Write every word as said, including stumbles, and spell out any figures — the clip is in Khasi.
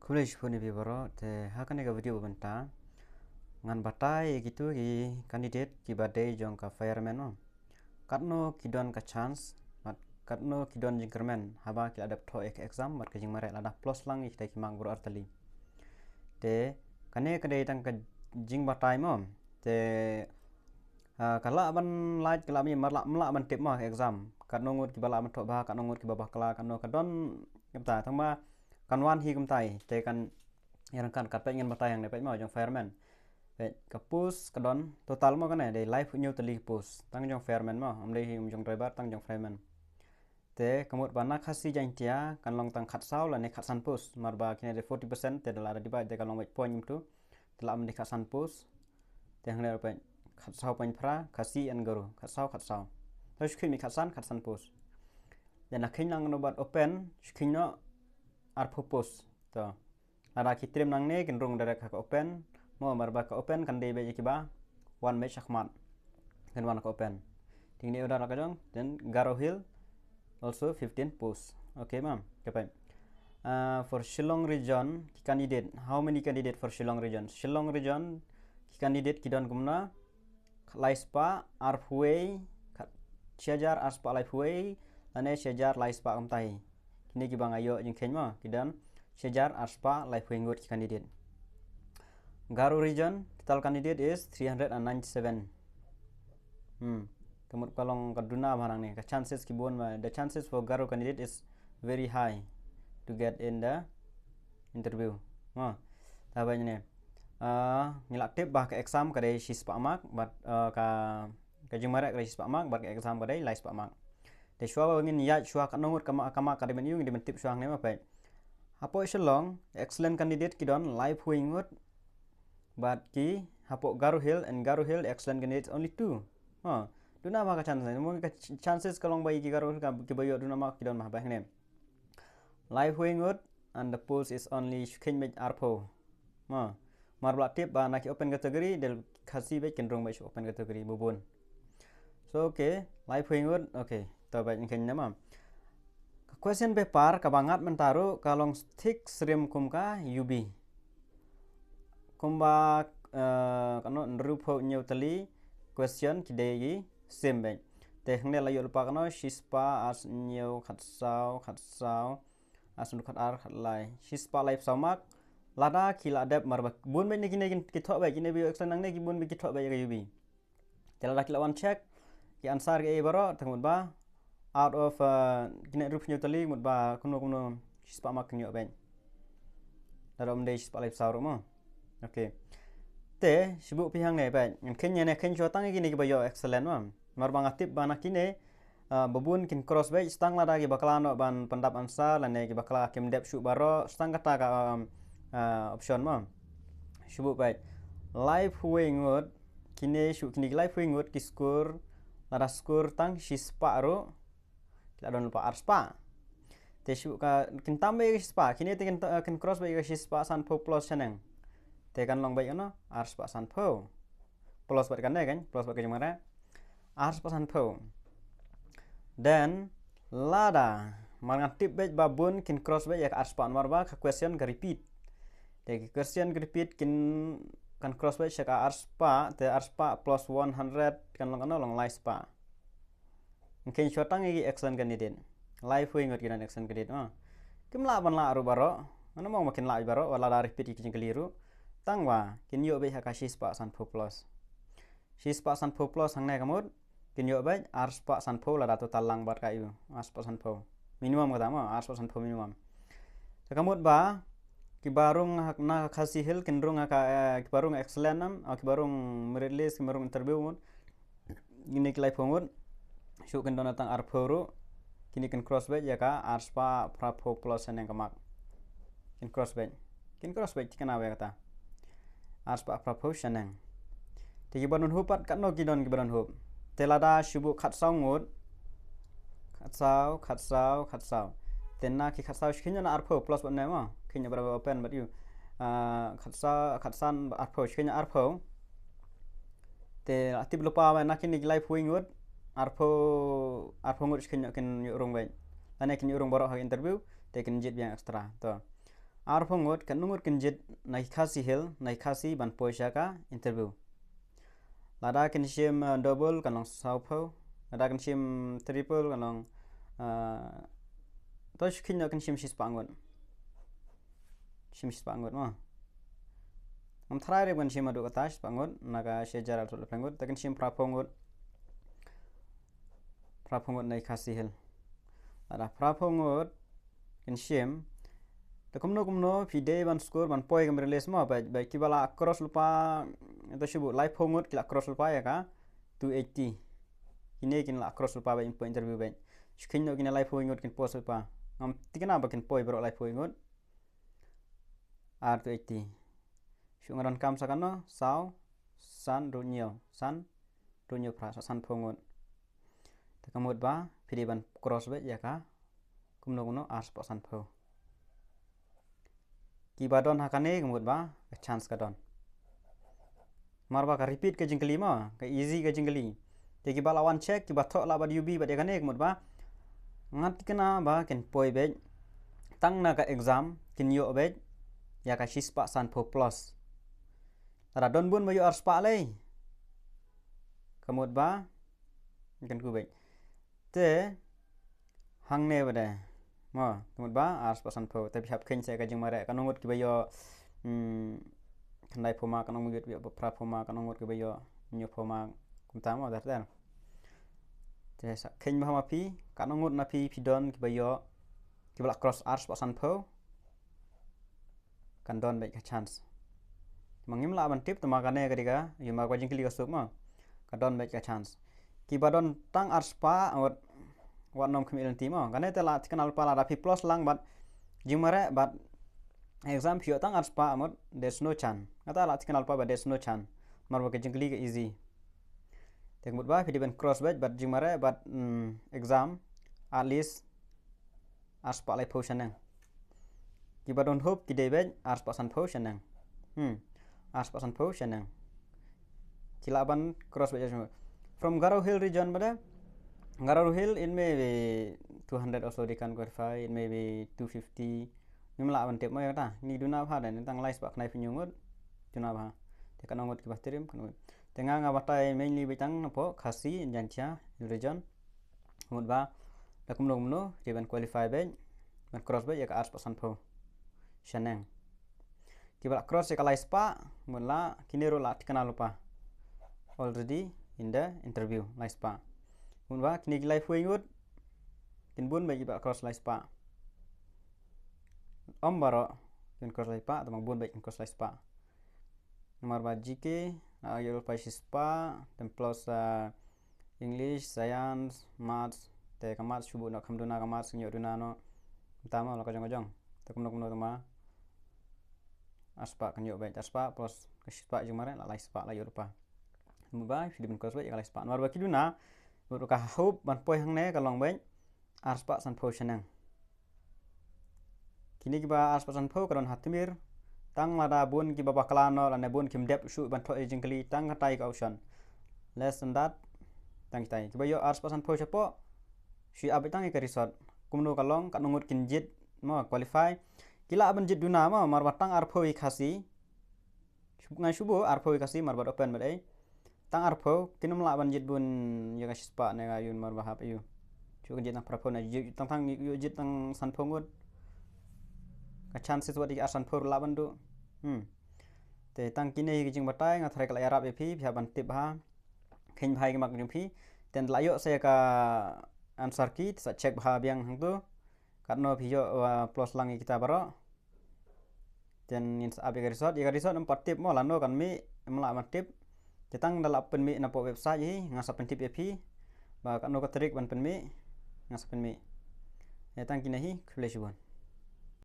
Khublei shibun ïa phi baroh, te ha kane ka video ba mynta ngan batai ïa kitu ki candidate kiba dei jong ka fireman mo. Katno ki don ka chance, bad katno ki don jingkyrmen haba ki la dep thoh ïa ka exam bad ka jingmareh lada plus lang ïa kita ki mark baroh artylli. Te kane ka dei tang ka jingbatai mo. Te ah, ka lah ban lait, ka lah ban ïa mar lah, mlah ban tip mo ka exam. Katno ngut kiba lah ban thoh bha, katno ngut kiba bakla, katno ka don kumta. Tang ba kan wan hi kumta hi, te kan ïa rangkat kat peit ngan batai hangne peit mo jong fireman. Peit ka post ka don total mo kane dei laiphew hynñiew tylli post. Tang jong fireman mo, ym dei hi jong driver, tang jong fireman. Te ka mut ba na Khasi Jaiñtia kan long tang khatsaw lane khatsan post. Mar ba kine dei forty percent, te da la da divide te ka long beit point kumtu. Te lah ban dei khatsan post. Te hangne peit khatsaw point phra, Khasi and Garo, khatsaw, khatsaw. Te shu kheiñ beit khatsan, khatsan post. Te na kheiñ lang noh bad open, shu kheiñ noh arphew post. To. Lada ki triem nangne kin rung direct ha ka open. Mo, mar ba ka open kan dei beit ïa kiba wan beit shakhmat. Kan wan ha ka open. Te ngi order la ka jong, then Garo Hill also fifteen post. Okay ma, ka peit. Ah, for Shillong region, ki candidate, how many candidate for Shillong region? Shillong region, ki candidate ki don kumno? Lai spah arphew wei, khat, shi hajar ar spah laiphew wei, lane shi hajar lai spah kumta hi. Kine kiba nga ïoh jingkheiñ mo, ki don shi hajar ar spah laiphew wei ngut ki candidate. Garo region, total candidate is three hundred and ninety-seven. Hmm. Ka mut ka long ka duna bha nangne, ka chances ki bun ma, the chances for Garo candidate is very high to get in the interview. Mo. Te ha ba ine. Ah, ngi la tip ba ka exam ka dei shi spah mark, bad, ah, ka, ka jingmareh ka dei shi spah mark, bad ka exam ka dei lai spah mark. Te shuwa ba ngin ïaid shuwa katno ngut ka ma-, ka mark ka dei ban ïoh, ngi dei ban tip shuwa hangne ma peit. Hapoh Shillong, excellent candidate ki don laiphew wei ngut. Bad ki hapoh Garo Hill, and Garo Hill excellent candidate only two. Ha, duna bha ka chance, mo ka ch-, chances ka long ba ïa ki Garo Hill ka, kiba ïoh duna mark ki don ma, peit hangne. Laiphew wei ngut, and the post is only, shu kheiñ beit arphew. Ma, mar ba la tip ba na ki open category, dei Khasi beit kin rung beit sha open category, ba bun. So, okay, laiphew wei ngut, okay, to beit ngin kheiñ ne ma. Ka question paper kaba ngat mynta ruh ka long thik syriem kum ka U B. Kumba, eh, kano, hynriewphew hynñiew tylli question ki dei ki same beit. Te hangne la ïoh lypa kano, shi spah ar spah hynñiew, khatsaw, khatsaw, ar spah hynriew, khatar, khatlai, shi spah laiphew saw mark. Lada ki la dep, mar ba bun beit ne kine ki thoh beit, kine ba ïoh excellent nangne ki bun beit ki thoh beit ïa ka U B. Te lada ki la wan check ki answer ki ei baroh, te ka mut ba out of, uh, kine hynriewphew hynñiew tylli, ka mut ba kumno kumno shi spah mark kin ïoh beit. Lada ym dei shi spah laiphew saw ruh mo. Okay. Te shu buh phi hangne beit. Ngan kheiñ ne, kheiñ shuwa tang ïa kine kiba ïoh excellent mo. Mar ba nga tip ba na kine, ah, ba bun kin cross beit, tang lada ki bakla noh ban pyndap answer, lane ki bakla kim dep shuh baroh, tang kata ka, um, ah, option mo. Shu buh beit. Laiphew wei ngut, kine shu, kine ki laiphew wei ngut ki score, lada score tang shi spah ruh, ki la don lypa ar spah. Te shu ka, kin tam beit ïa ka shi spah, kine te kin, eh, kin cross beit ïa ka shi spah sanphew plus shaneng. Te kan long beit kano, ar spah sanphew. Plus bad kane kan, plus bad ka jingmareh. Ar spah sanphew. Then, lada, mar ngan tip beit ba bun kin cross beit ïa ka ar spah namar ba ka question ka repeat. Te ka question ka repeat kin, kan cross beit sha ka ar spah, te ar spah plus one hundred kan long kano, long lai spah. Ngin kheiñ shuwa tang ïa ki excellent candidate. Laiphew wei ngut ki don excellent candidate mo. Kim lah ban lah ruh baroh. Ngam ong ba kin lah baroh, wat lada repeat ïa ki jingkylli ruh. Tang ba kin ïoh beit ha ka shi spah sanphew plus. Shi spah sanphew plus hangne ka mut kin ïoh beit ar spah sanphew lada total lang bad ka ïoh. Ar spah sanphew. Minimum kata mo, ar spah sanphew minimum. Te ka mut ba kiba rung ha, na Khasi Hill kin rung ha ka, eh, kiba rung excellent nam, ah, kiba rung merit list, kiba rung interview mut. Kine ki laiphew ngut, shu kin don tang arphew ruh, kine kin cross beit ïa ka ar spah phraphew plus shaneng ka mark. Kin cross beit. Kin cross beit, kane wei kata. Ar spah phraphew shaneng. Te kiba don hup pat katno ki don kiba don hup. Te lada shu buh khatsaw ngut. Khatsaw, khatsaw, khatsaw. Te na ki khatsaw shu kheiñ na arphew plus bad ne mo. Kheiñ bad open bad ïoh. Ah, khatsaw, khatsan arphew, shu kheiñ arphew. Te la tip lypa ba na kine ki laiphew wei ngut, arphew, arphew ngut shu kheiñ kin ïoh rung beit. Lane kin ïoh rung baroh ha interview, te kin jied biang extra. To. Arphew ngut, katno ngut kin jied na ki Khasi Hills, na ki Khasi ban poi sha ka interview. Lada kin shim, eh, double kan long sawphew. Lada kin shim triple kan long, eh, to shu kheiñ noh kin shim shispah ngut. Shim shispah ngut mo. Ngam tharai re ban shim haduh kata shispah ngut, na ka shi hajar arphew ngut, te kin shim phraphew ngut. Phraphew ngut na ki Khasi Hills. Lada phraphew ngut kin shim, te kumno kumno phi dei ban score ban poi ka merit list mo, bad, bad kiba la cross lypa, to shu buh laiphew ngut ki la cross lypa ïa ka two eighty. Kine kin la cross lypa bad kin poi interview bad. Shu kheiñ noh kine laiphew ngut kin poi lypa. Ngam tikna ba kin poi baroh laiphew ngut. Ar two eighty. Shu nga donkam sa kano, saw, san, ruh hynñiew, san, ruh hynñiew phra, sa sanphew ngut. Te ka mut ba phi dei ban cross beit ïa ka kumno kumno arspah sanphew. Kiba don ha kane ka mut ba ka chance ka don. Mar ba ka repeat ka jingkylli mo, ka easy ka jingkylli. Te kiba la wan check, kiba thoh lah bad U B bad ïa kane ka mut ba nga tikna ba kin poi beit. Tang na ka exam kin ïoh beit ïa ka shispah sanphew plus. Lada don bun ba ïoh arspah lei, ka mut ba kin khublei. Te hangne ba dei mo, ka mut ba arspah sanphew. Te phi hap kheiñ sa ka jingmareh, katno ngut kiba ïoh, hmm, khyndaiphew mark, katno ngut kiba ïoh phraphew mark, katno ngut kiba ïoh hynñiewphew mark, kumta mo, dar dar. Te sa kheiñ bha ma phi, katno ngut na phi phi don kiba ïoh, kiba la cross arspah sanphew. Kan don beit ka chance. Ma ngim lah ban tip, te ma kane ka dei ka, ïa ma ka jingkylli ka suk mo. Ka don beit ka chance. Kiba don tang arspah, wat, wat nym khmih lynti mo. Kane te la tikna lypa lada phi plus lang bad jingmareh bad exam phi ïoh tang arspah, mut there's no chance. Kata la tikna lypa bad there's no chance. Mar ba ka jingkylli ka easy. Te ka mut ba phi dei ban cross beit bad jingmareh bad, mm, exam at least arspah laiphew shaneng. Kiba don hope ki dei beit arspah sanphew shaneng. Hmm. Arspah sanphew shaneng. Ki lah ban cross beit. From Garo Hill region ba dei. Garo Hill, it may be two hundred also they can qualify, it may be two fifty. Ngim lah ban tip mo ïa kata. Ngi duna bha dei, tang lai spah khyndai phew hynñiew ngut. Duna bha. Te katno ngut kiba trei, katno ngut. Te nga nga batai mainly beit tang napoh Khasi, Jaintia Hill region. Mut ba da kumno kumno dei ban qualify beit, ban cross beit ïa ka arspah sanphew shaneng. Kiba la cross ïa ka lai spah, mut la kine ruh la tikna lypa. Already in the interview, lai spah. Mut ba kine ki laiphew ngut kin bun beit kiba la cross lai spah. Ym baroh kin cross lai spah, tang bun beit kin cross lai spah. Namar ba G K, ah, ïoh lypa shispah, then plus, ah, English, Science, Maths, te ka Maths shu buh noh, kham duna ka Maths, ïoh duna noh. Tang mo la ka jong ka jong. Te kumno kumno tang ba arspah kan ïoh beit, arspah plus ka shispah jingmareh la lai spah la ïoh lypa. Mut ba phi dei ban cross beit ïa ka lai spah. Namar ba ki duna, mut ba ka hope ban poi hangne ka long beit arspah sanphew shaneng. Kine kiba arspah sanphew ka don ha tmier. Tang lada bun kiba bakla noh lane bun kim dep shuh ban thoh ïa jingkylli, tang katai ka option. Less than that, tang kitai. Kiba ïoh arspah sanphew shapoh, shu ïa beit tang ïa ka result. Kumno ka long, katno ngut kin jied mo, qualify. Ki lah ban jied duna mo, mar ba tang arphew ïa Khasi. Ngan shu buh arphew ïa Khasi, mar bad open bad ei. Tang arphew, kin ym lah ban jied bun ïa ka shispah ne ka ïun mar ba hap ïu. Shu kan jied tang phraphew ne, jied tang tang ïu jied tang sanphew ngut. Ka chances wat ïa ka ar sanphew lah ban duh. Hmm. Te tang kine ki jingbatai nga tharai ka la ïarap ïa phi, phi hap ban tip bha. Kheiñ bha ïa ki mark jong phi. Te la ïoh sa ïa ka answer key, sa check bha biang hangtu. Katno phi ïoh, uh, plus lang ïa kita baroh. Te ngin sa ap ïa ka result, ïa ka result ym pat tip mo lano kan mih, ym lah ban tip. Te tang da la pynmih napoh website hi, nga sa pyntip ïa phi. Ba katno ka tarik ban pynmih, nga sa pynmih. Ïa tang kine hi, khublei shibun.